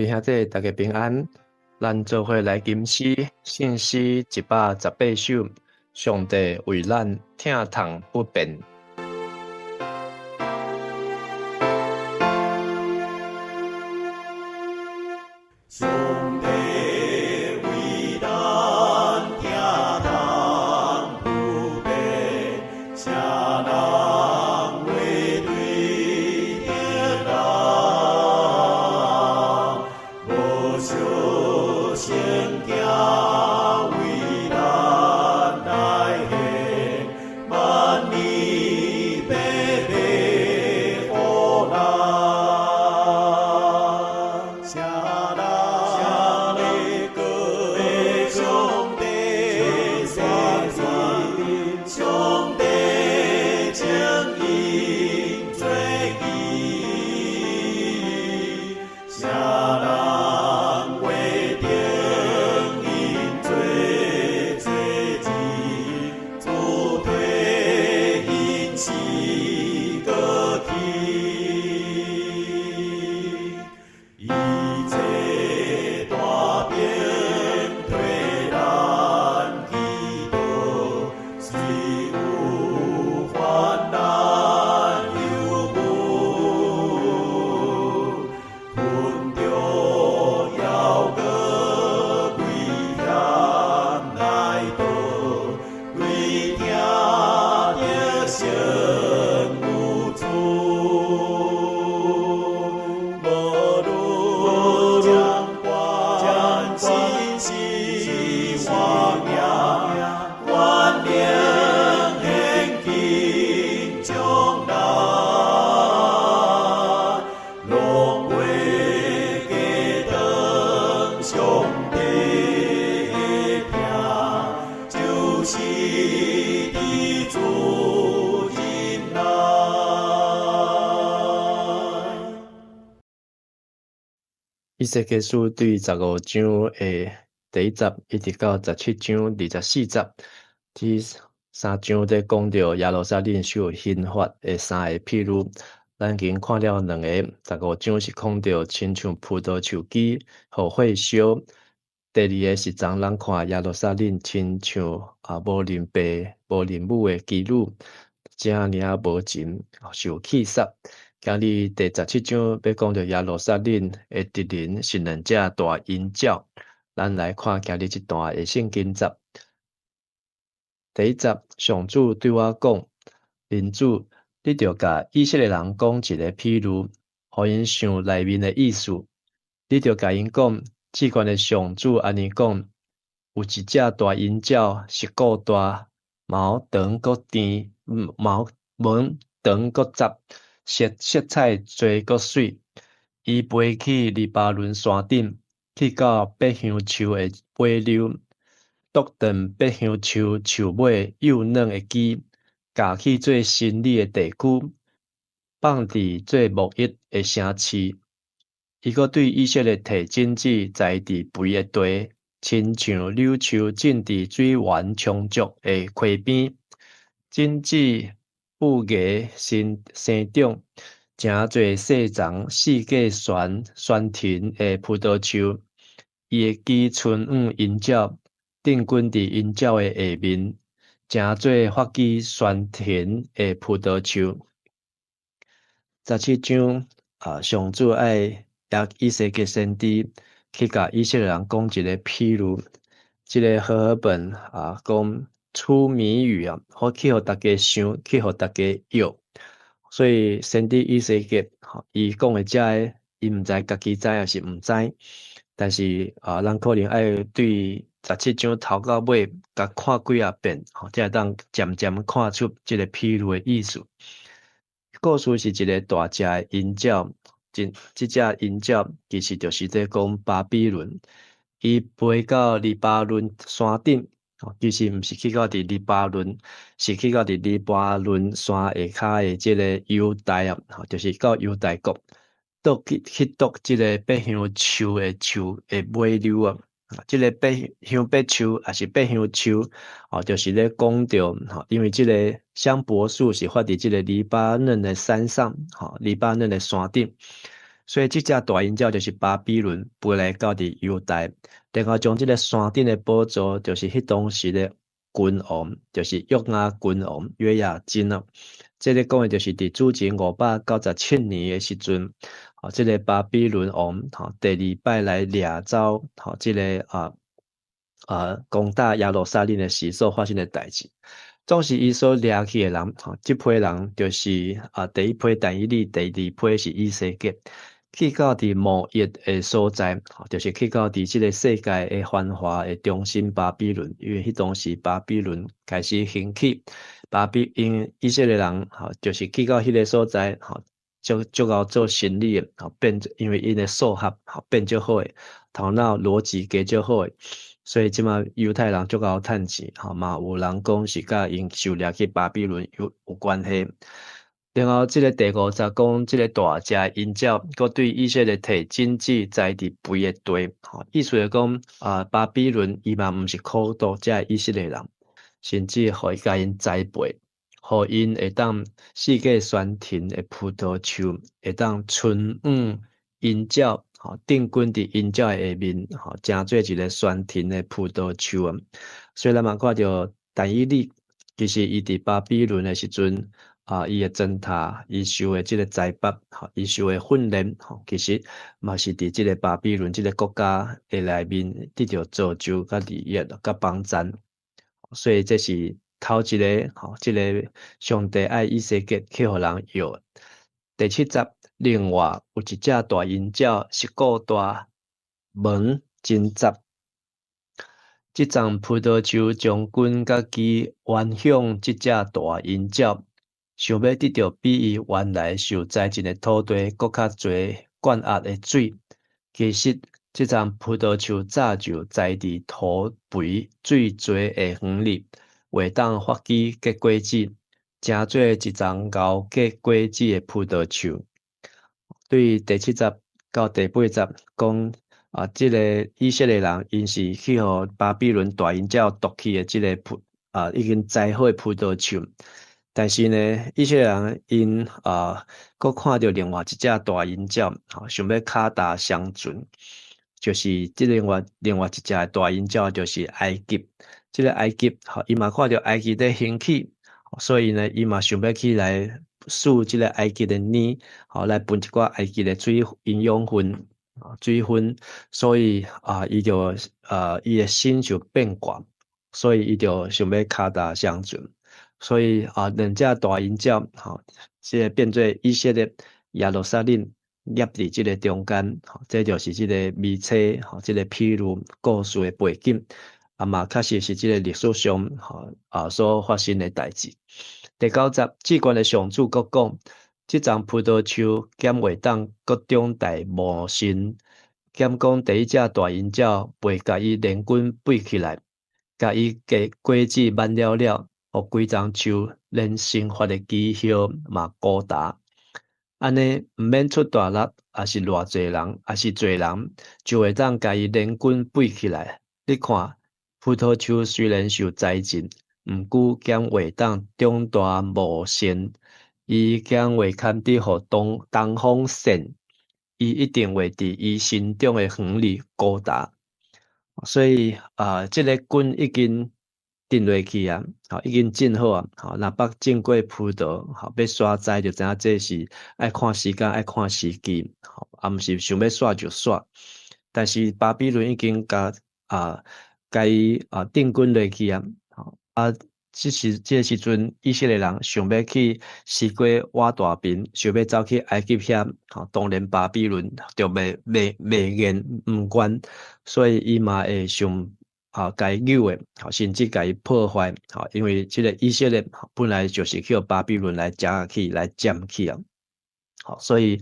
位兄弟，大家平安。咱做伙來吟詩，聖詩118首，上帝為咱疼痛不變。上帝為咱疼痛不變，啥人話對的人，無相聖行為咱來獻，萬年白白予咱。啥人會過上帝選民，上帝稱𪜶做義，啥人話定𪜶做祭司，主替𪜶死過去。伊坐大兵替咱祈禱，雖有患難憂悶，困著猶閣危險來到，為疼得勝有主。無論將關生死活命，願能現今將來，攏袂過當上帝的疼，就是佇主忍耐。以西結書對15章的第一節，一直到17章24節，這三章咧講著耶路撒冷受刑罰的三個譬喻。咱已經看了兩個，十五章是講著親像葡萄樹枝予火燒。第二个是昨咱看耶路撒冷親像無認爸無認母的妓女，遮爾仔無情，受棄殺。今日第17章欲講著耶路撒冷的敵人是兩隻大鷹鳥。咱來看今日這段的聖經節。第一節，上主對我講：人子，你著共以色列人講一个譬喻，予𪜶想內面的意思。你著共𪜶講，至懸的上主按呢講：有一隻大鷹鳥是顧大，毛長閣甜，毛毛長閣雜，色彩濟閣媠。伊飛去黎巴嫩山頂，去到百香樹的尾溜，剁斷百香樹樹尾幼嫩的枝，咬去做神女的地區，放佇做貿易的城市。伊閣對以色列提種子栽佇肥的地，親像柳樹種佇水源充足的溪邊，種子富芽生生長，成做細長四界旋旋藤的葡萄樹。伊的枝伸往鷹鳥，定根佇鷹鳥的下面，成做發枝旋藤的葡萄樹。17章上主愛以西結先知去共以色列人講一个譬喻，這个和合本講出謎語啊，好去予大家想，去予大家臆。所以先知以西結，伊講的這个，伊毋知家己知抑是毋知，但是咱可能愛對17章頭到尾，共看幾仔遍，才會當漸漸看出這个譬喻的意思。故事是一个大隻的鷹鳥，這隻鷹鳥其實就是咧講巴比倫，伊飛到黎巴嫩山頂，其實毋是去到佇黎巴嫩，是去到佇黎巴嫩山下跤的這個猶大啊，就是到猶大國，倒去啄這个百香樹的樹的尾溜啊。這个百香柏樹抑是百香樹，就是咧講著，因為這个香柏樹是發佇這个黎巴嫩的山上，黎巴嫩的山頂，所以這隻大鷹鳥就是巴比倫飛來到佇猶大，然後將這个山頂的寶座，就是彼當時的君王，就是約雅君王約雅斤啊。這个講的就是佇主前597年的時陣，吼，這个巴比倫王吼第二擺來掠走，吼，這个攻打耶路撒冷的時所發生的代誌。總是伊所掠去的人，吼，這批人就是第一批但以理，第二批是以西結，去到佇貿易的所在，就是去到佇這个世界的繁華的中心巴比倫，因為彼當時巴比倫開始興起，巴比因以色列人，吼，就是去到彼个所在，吼，足足𠢕做生理的，吼，變因為𪜶的數學，吼，變足好的，頭腦邏輯加足好的。所以這馬猶太人足𠢕趁錢，吼嘛有人講是佮𪜶受掠去巴比倫有關係。然後這个第五節講這个大隻鷹鳥，閣對以色列提種子栽佇肥的地，吼，意思就講巴比倫伊嘛毋是苦毒這以色列人，甚至予伊共𪜶栽培，予𪜶會當四界酸甜的葡萄樹，會當春養鷹鳥。吼，定根佇鷹鳥的下面，吼，成做一个酸甜的葡萄樹啊。所以咱嘛看著但以理，其實伊佇巴比倫的時陣，伊的偵查，伊受的這个栽培，吼，伊受的訓練，吼，其實嘛是佇這个巴比倫這个國家的內面得著造就佮利益佮幫贊。所以這是頭一个，吼，這个上帝愛以西結去予人藥。第七節。另外有一隻大鷹鳥是顧大門真雜，這叢葡萄樹將根佮枝彎向這隻大鷹鳥，想欲得著比伊原來受栽種的土地閣較濟灌壓的水。其實，這叢葡萄樹早就栽佇土肥水濟的園裡，會當發枝結果子，成做一叢𠢕結果子的葡萄樹。對第七節到第八節講這个以色列人𪜶是去予巴比倫大鷹鳥奪去的這个已經栽好的葡萄樹，但是呢，以色列人𪜶閣看著另外一隻大鷹鳥，吼，想欲跤踏相存，就是這另外一隻大鷹鳥就是埃及，這个埃及，吼，伊嘛看著埃及咧興起，所以呢，伊嘛想欲去來試這个埃及的奶，吼，來分一寡埃及的水營養分、水分，所以伊就伊的心就變卦，所以伊就想欲跤踏相存，所以兩隻大鷹鳥，吼，這个變做以色列耶路撒冷夾佇這个中間，吼，這就是這个彌迦，吼，這个譬喻故事的背景，嘛確實是這个歷史上，吼所發生的代誌。第九節，至懸的上主閣講：這叢葡萄樹敢會當閣長大茂盛？敢講第一隻大鷹鳥袂共伊連根拔起來，共伊結果子挽了了，予規叢樹連生發的枝葉嘛孤焦。按呢，毋免出大力，抑是偌濟人，抑是濟人，就會當共伊連根拔起來。你看，葡萄樹雖然受栽種，毋過敢會當長大茂盛，伊敢會堪得予東東風扇，伊一定會佇伊生長的園裡孤焦。所以這个根已經釘落去啊，吼，已經種好啊，吼，若捌種過葡萄，吼，欲徙栽就知影這是愛看時間，愛看時機，吼，毋是想欲徙就徙。但是巴比倫已經共共伊釘根落去啊，吼啊，這時這个時陣，以色列人想欲去西瓜挖大便，想欲走去埃及遐，吼，當然巴比倫就袂願毋願，所以伊嘛會想共伊扭的，吼，甚至共伊破壞，吼，因為這个以色列本來就是去予巴比倫來食去，來佔去啊，吼，所以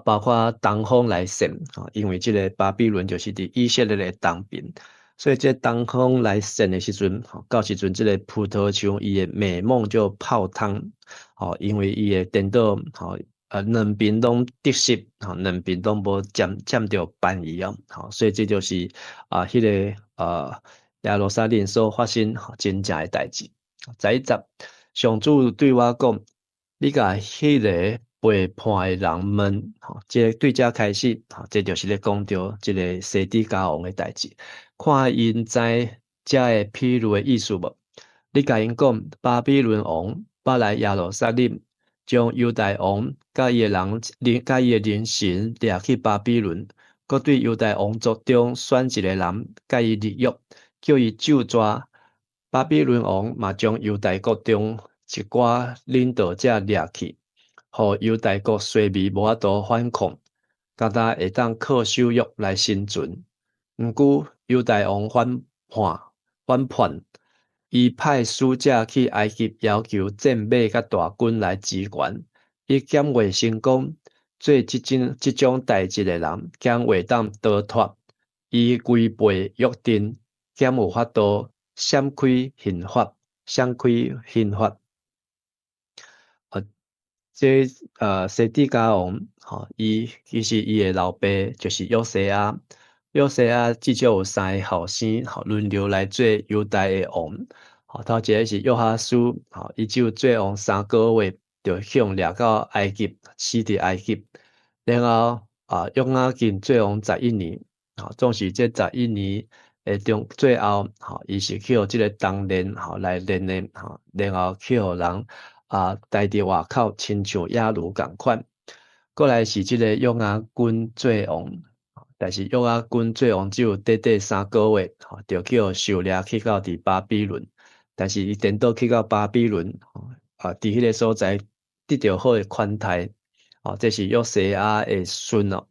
包括東風來扇，吼，因為這个巴比倫就是佇以色列的東邊。所以這東風來扇的時陣，吼，到時陣這个葡萄樹伊的美夢就泡湯，吼，因為伊會顛倒，吼，兩邊攏得失，吼，兩邊攏無佔著便宜啊，吼，所以這就是彼个耶路撒冷所發生真正的代誌。11節，上主對我講：你共彼个背叛的人們，吼，這个對這開始，吼，這就是咧講著這个西底家王的代誌。看𪜶知這个譬喻的意思無？你共𪜶講，巴比倫王捌來耶路撒冷，將猶大王佮伊的人，佮伊的人臣掠去巴比倫，閣對猶大王族中選一个人，佮伊立約，叫伊咒詛。巴比倫王嘛將猶大國中一寡領導者掠去，予猶大國衰微，無法度反抗，干焦會當靠守約來生存。毋過猶大王反叛，反叛，伊派使者去埃及要求戰馬佮大軍來支援，以檢閱成功做這種代誌的人，敢會當逃脫？伊違背約定，敢有法度閃開刑罰？閃開刑罰？這西底家王，吼，伊其實伊的老爸就是約西亞，約西亞至少有三个後生，吼，輪流來做猶大的王。吼，頭一个是約哈斯，吼，伊只有做王3個月，就予人掠到埃及，死佇埃及。然後啊，約雅敬做王十一年，吼，總是這十一年的中最後，吼，伊是去予這个銅鏈，吼，來鏈的，吼，然後去予人啊，刣佇外口，親像野驢仝款。過來是這个約雅斤做王，但是約雅斤做王只有短短3個月，吼，就去予受掠去到佇巴比倫。但是伊顛倒去到巴比倫，啊，佇彼个所在得著好的款待，吼，這是約西亞的孫哦。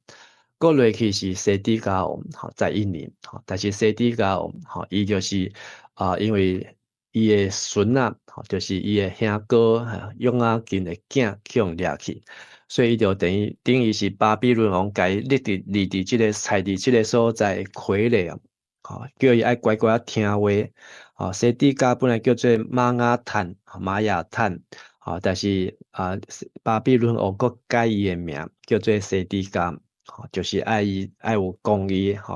閣落去是西底家王，吼，十一年，吼，但是西底家王，吼，伊就是啊，因為伊的孫仔，吼，就是伊的兄哥約雅敬的囝去予掠去，所以伊就等於是巴比倫王共伊立佇這个跣佇這个所在的傀儡啊，吼，叫伊愛乖乖仔聽話。吼，西底家本來叫做瑪雅坦、瑪雅坦，吼，但是啊，巴比倫王閣改伊的名，叫做西底家，吼，就是愛伊愛有公義，吼，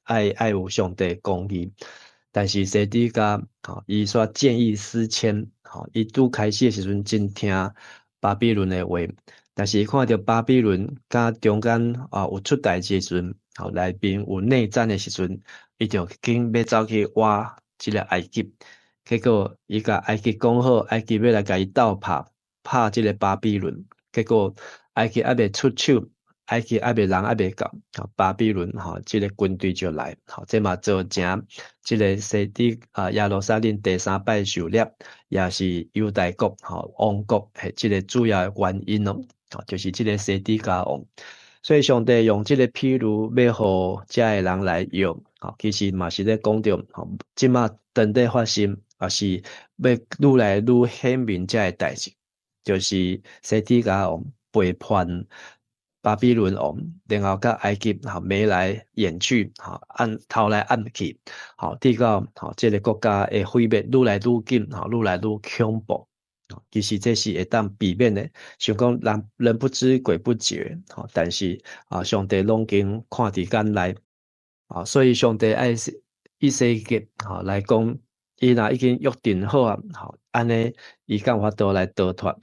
愛有上帝公義。但是西底家，吼，伊煞見異思遷，吼，伊拄開始的時陣真聽巴比倫的話，但是伊看著巴比倫佮中間啊有出代誌的時陣，吼，內面有內戰的時陣，伊就緊欲走去倚這个埃及，結果伊共埃及講好，埃及欲來共伊鬥拍，拍這个巴比倫，結果埃及猶未出手，埃及猶未人猶未到，巴比倫吼，這个軍隊就來，吼，這嘛造成這个西底啊耶路撒冷第三擺受掠，也是猶大國吼亡國的這个主要的原因哦，就是這个西底家王。所以上帝用這个譬喻欲予遮的人來用，吼，其實嘛是咧講著，吼，這馬當咧發生，也是欲愈來愈顯明遮的代誌，就是西底家王背叛巴比倫王，然後佮埃及吼眉來眼去，吼暗偷來暗去，吼，直到吼這个國家的毀滅愈來愈緊，吼，愈來愈恐怖。其實這是會當避免的，想講人人不知鬼不覺，吼，但是啊，上帝攏經看佇眼內，啊，所以上帝愛以西結吼來講，伊若已經約定好啊，吼，按呢伊敢有法度來逃脫。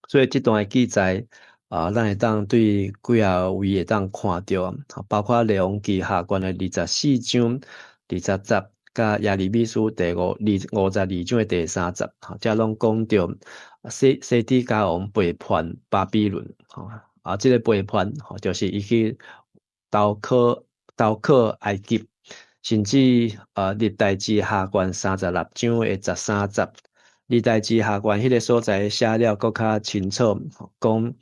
所以這段的記載啊，咱會當對幾仔位會當看著，包括列王紀下卷的24章20節，佮耶利米書第52章的第3節，吼，這攏講著西底家王背叛巴比倫，吼，啊，這個背叛，吼，就是伊去投靠埃及，甚至歷代志下卷36章的13節，歷代志下卷彼个所在寫了閣較清楚，講，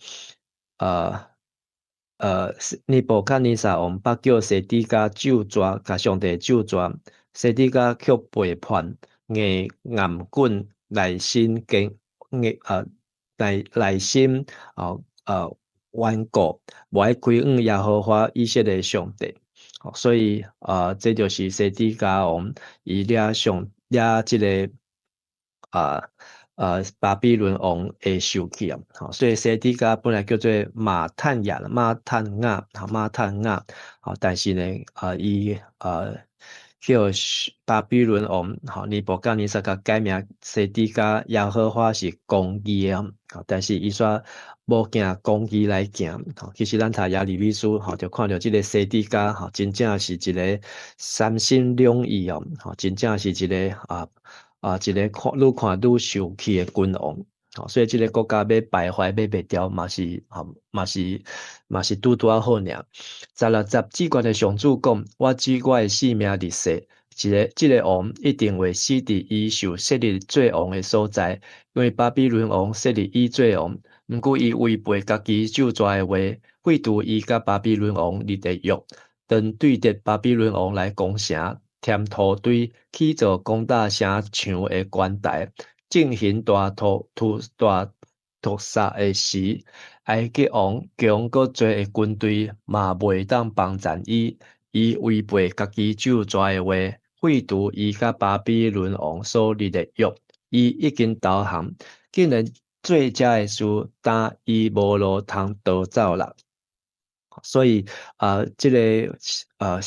尼布甲尼撒王捌叫西底家咒詛，共上帝咒詛。西底家卻背叛，硬頷頸內心堅硬內心頑固，無愛歸向耶和華以色列上帝。所以啊，這就是西底家王伊掠上掠這个巴比倫王的受氣啊。所以西底家本來叫做馬探亞、馬探雅、馬探雅，但是呢，伊去予巴比倫王吼尼布甲尼撒共改名西底家，耶和華是公義的，但是伊煞無行公義來行。吼，其實咱讀耶利米書吼，就看著這個西底家吼，真正是一個三心兩意哦，吼，真正是一個看愈看愈受氣的君王。吼，所以這個國家欲敗壞欲滅掉，嘛是吼，嘛是拄拄仔好爾。16節，至懸的上主講：我指我的性命立誓，一個這個王一定會死佇伊受設立做王的所在，因為巴比倫王設立伊做王，毋過伊違背家己咒詛的話，廢除伊佮巴比倫王立的約，當對敵巴比倫王來攻城、添土堆、起造攻打城牆的關台，進行大屠殺的時，埃及王強閣濟的軍隊嘛袂當幫贊伊，伊違背家己咒詛的話，廢除伊佮巴比倫王所立的約，伊已經投降，竟然做這个事，今伊無路通逃走啦。所以啊，這个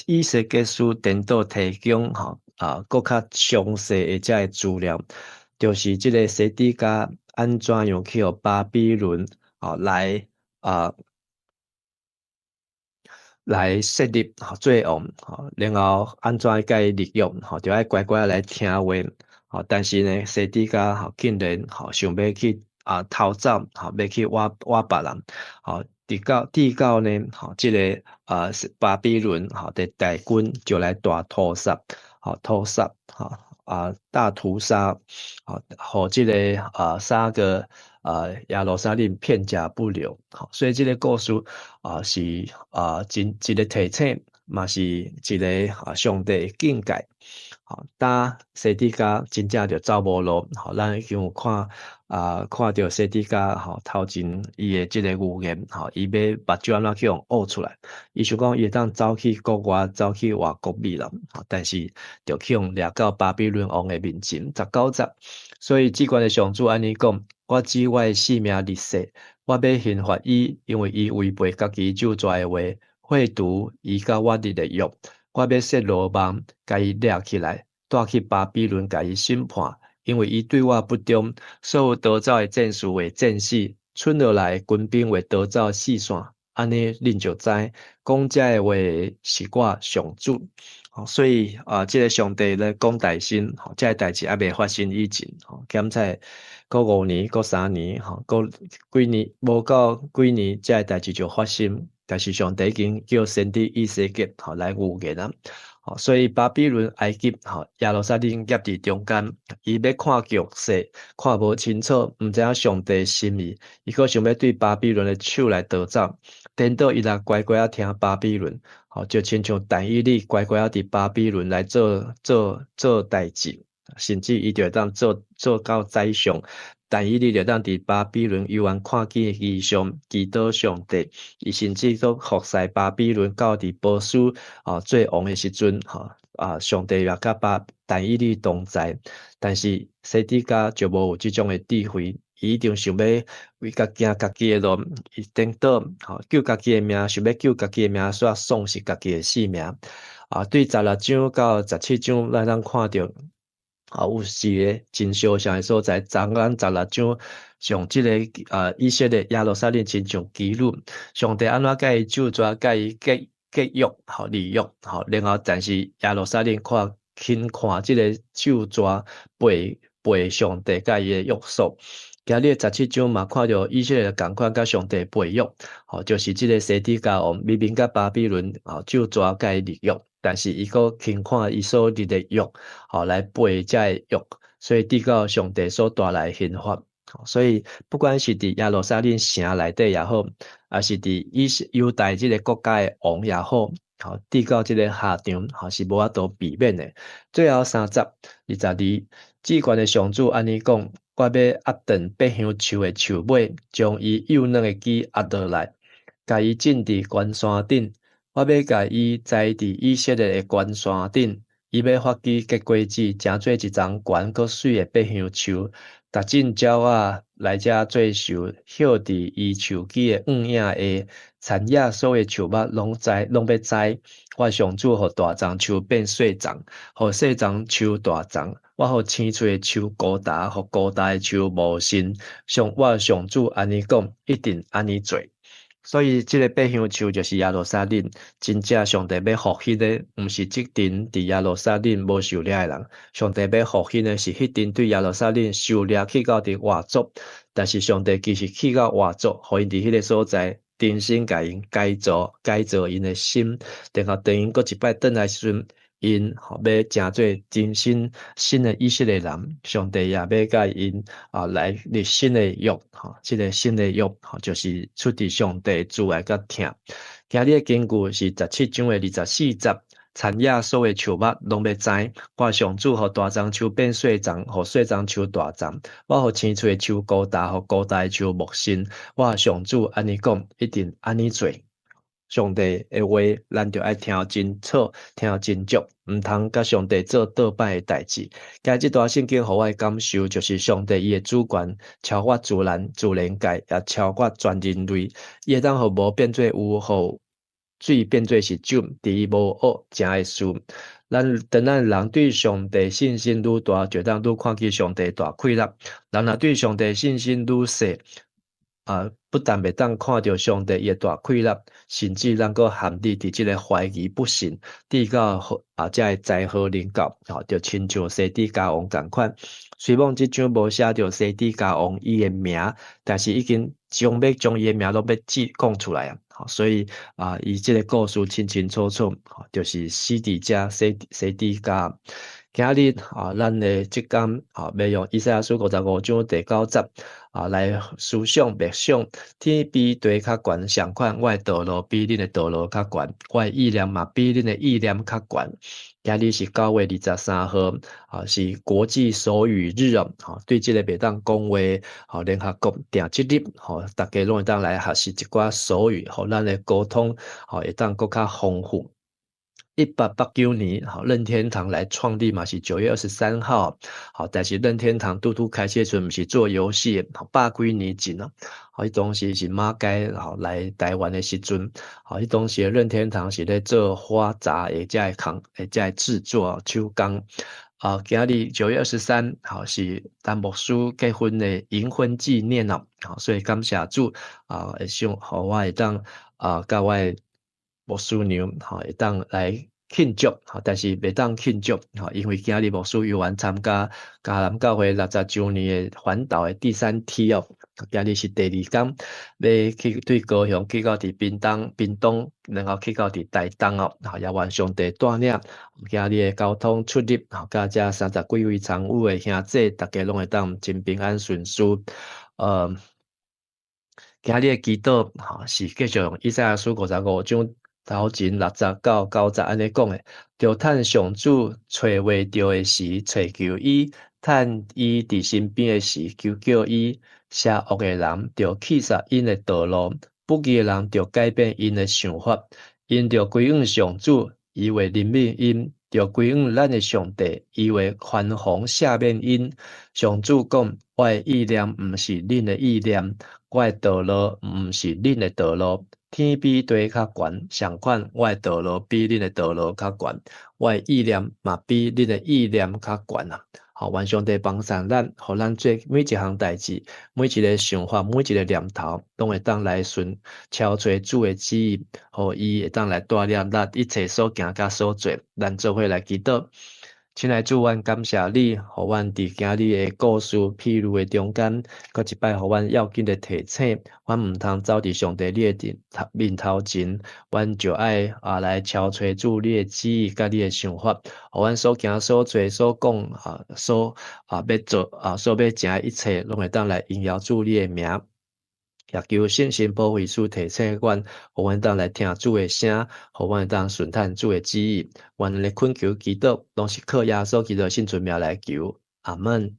以西結書顛倒提供吼閣較詳細的這个資料，就是這個西底家按怎樣去予巴比倫來設立做王，然後按怎共伊立約，就愛乖乖來聽話，但是呢，西底家竟然想欲去逃走，欲去倚倚別人，直到呢，這个巴比倫的大軍就來大屠殺，屠殺，大屠殺，予這个三個耶路撒冷片甲不留，所以這个故事是真一個提醒，嘛是一个上帝的警戒。當西底家真正就走無路，咱已經有看著西底家頭前伊的這个預言，伊欲目睭按怎去予挖出來，伊想講伊會當走去國外，走去外國美啦，但是就去予掠到巴比倫王的面前。19節，所以至懸的上主按呢講：我指我的性命立誓，我欲刑罰伊，因為伊違背家己咒詛的話，廢除伊佮我立的約。我欲設羅網，共伊掠起來，帶去巴比倫，共伊審判，因為伊對我不忠。所有逃走的戰士會戰死，賰落來的軍兵會逃走四散。按呢，恁就知講這个話的是我上主。所以啊，這个上帝咧講大聲，這个代誌猶未發生以前，檢採閣5年、閣3年，閣幾年，無夠幾年，這个代誌就發生。但是上帝已經叫先知以西結來預言啊，所以巴比倫、埃及、耶路撒冷夾佇中間，伊欲看局勢，看無清楚，毋知影上帝心意，伊閣想欲對巴比倫的手來逃走，顛倒伊若乖乖仔聽巴比倫，就親像但以理乖乖仔佇巴比倫來做代誌，甚至伊就會當做到宰相。但以理就當佇巴比倫猶原看見異象，祈禱上帝，伊甚至閣服侍巴比倫到佇波斯做王的時陣，上帝也佮但以理同在。但是西底家就無有這種的智慧，伊一定想欲為家行家己的路，伊顛倒救家己的命，想欲救家己的命，煞喪失家己的性命。對16章到17章，咱通看著。有一个真相像的所在，昨咱16章上這个以色列耶路撒冷親像妓女，上帝按怎共伊咒詛，共伊結約，立約，然後但是耶路撒冷看輕看這个咒詛背上帝共伊的約束。今日17章嘛看著以色列仝款共上帝背約，就是這个西底家王明明共巴比倫咒詛共伊立約。但是伊閣輕看伊所立的約，來背這个約，所以得到上帝所帶來的刑罰。所以不管是佇耶路撒冷城內底也好，抑是佇猶大這个國家的王也好，得到這个下場，是無法度避免的。最後3節22，至懸的上主按呢講：我欲壓斷伯香樹的樹尾，將伊幼嫩的枝壓落來，共伊種佇懸山頂。我欲共伊栽佇以色列的懸山頂，伊伊欲發枝結果子，成做一叢懸閣媠的百香樹，逐種鳥仔來遮做岫，歇佇伊樹枝的蔭影下，田野所有的樹木攏知，攏欲知。我上主予大欉樹變細欉，予細欉樹大欉。我予青翠的樹孤焦，予孤焦的樹無神。上我上主按呢講，一定按呢做。所以，這个百香樹就是耶路撒冷，真正上帝欲復興的，毋是這陣佇耶路撒冷無受掠的人。上帝欲復興的是彼陣對耶路撒冷受掠去到佇外族，但是上帝其實去到外族，予𪜶佇彼个所在，重新共𪜶改造、改造𪜶的心，然後當𪜶閣一擺轉來時陣，𪜶吼欲成做真新新的以色列人，上帝也欲共𪜶啊來立新的約，吼，這个新的約吼，就是出自上帝慈愛佮疼。今日的經句是十七章的二十四節，田野所有的樹木攏欲知，我上主予大欉樹變細欉，予細欉樹大欉，我予青翠的樹孤焦，予孤焦的樹無神。我上主按呢講，一定按呢做。上帝的話，咱著愛聽真楚，聽真足，毋通共上帝做倒擺的代誌。今日這段聖經予我的感受，就是上帝伊的主權超越自然自然界，也超越全人類。伊會當予無變做有，予水變做是酒，佇伊無惡成的事。咱當咱人對上帝信心愈大，就當愈看見上帝大氣力。人若對上帝信心愈細，啊，不但袂當看著上帝伊的大氣力，甚至咱閣陷入佇這个懷疑不信，直到啊，才會災禍臨到，吼，就親像西底家王仝款。雖罔這章無寫著西底家王伊的名，但是已經將欲將伊的名攏欲記講出來啊。所以啊，伊這个故事清清楚楚，就是西底家西西底家。今日啊，咱的這工啊，欲用以賽亞書五十五章第九節啊來思想默想，天比地較懸，相款我的道路比恁的道路較懸，我的意念嘛比恁的意念較懸。今日是九月二十三號，啊是國際手語日哦，吼對這个袂當講話，吼聯合國訂這日，吼逐家攏會當來學習一寡手語，予咱的溝通，吼會當閣較豐富。一八八九年，吼任天堂來創立嘛是九月二十三號，吼但是任天堂拄拄開始時陣毋是做遊戲，百幾年前咯，吼彼當時是馬偕吼來台灣的時陣，吼彼當時的任天堂是咧做花札的這个工，的這个製作手工。啊，今日九月二十三，吼是陳牧師結婚的銀婚紀念哦，吼所以感謝主啊，會想予我會當啊，佮我的牧師娘吼會當來慶祝，吼但是袂當慶祝，吼因為今日牧師猶原參加迦南教會六十週年的環島的第三梯哦，今日是第二工，欲去對高雄去到佇屏東，屏東，然後去到佇台東哦，吼也願上帝帶領今日的交通出入，吼佮這三十幾位參與的兄弟，逐家攏會當真平安順遂，今日的祈禱吼是繼續用以賽亞書五十五章頭前六節到九節按呢講的，著趁上主揣袂著的時，揣求伊；趁伊佇身邊的時，求叫伊。邪惡的人著棄殺𪜶的道路，不義的人著改變𪜶的想法。𪜶著歸向上主，伊會憐憫𪜶；著歸向咱的上帝，伊會寬宏赦免𪜶。上主講：我的意念毋是恁的意念，我的道路毋是恁的道路。天比地較懸，相款我的道路比恁的道路較懸，我的意念嘛比恁的意念較懸啊！好，願上帝幫助咱，予咱做每一項代誌，每一个想法，每一个念頭，攏會當來順敲揣主的旨意，予伊會當來帶領咱一切所行佮所做，咱做伙來祈禱。親愛主，阮感謝你，予阮佇今日的故事譬喻的中間，閣一擺予阮要緊的提醒，阮毋通走佇上帝你的面頭前，阮就愛啊來敲揣主你的旨意佮你的想法，予阮所行所做所講啊所啊欲做啊所欲成的一切，攏會當來榮耀主你的名。也求聖神保惠師提醒阮，予阮當來聽主的聲，予阮當順趁主的旨意。阮的懇求祈禱，攏是靠耶穌基督聖尊名來求。阿門。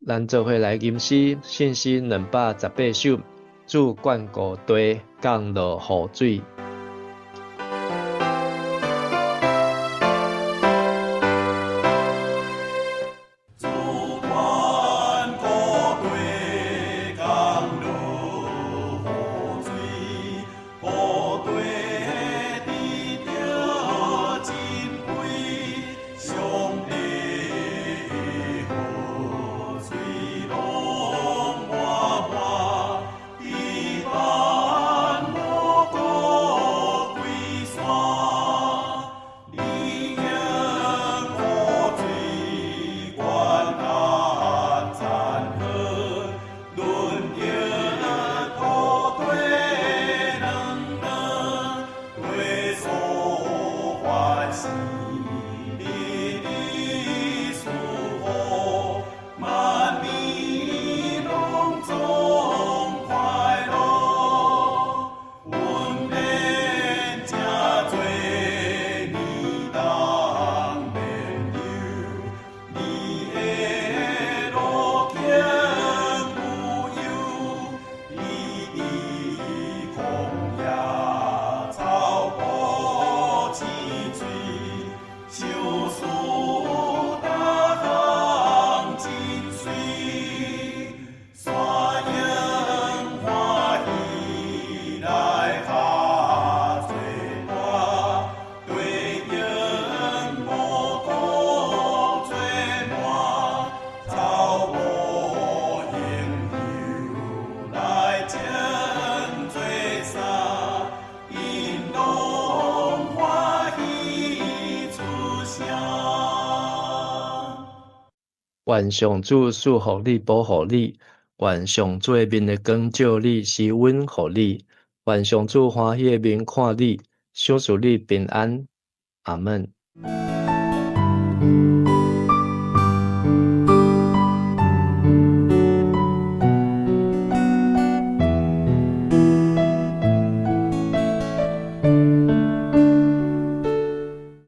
咱做伙來吟詩，聖詩兩百十八首，主眷顧地，降落雨水。是你的賜福，萬民攏總快樂，阮免誠濟年當免憂，你的路徑無憂，你佇曠野草埔泉水，賞賜逐項真媠，山鷹歡喜來合做伴，地鷹五穀做滿，草無營油來穿做衫，𪜶攏歡喜出聲。願上主賜福你，保護你；願上主的面的光照你，施恩予你；願上主歡喜的面看你，賞賜你平安。阿門。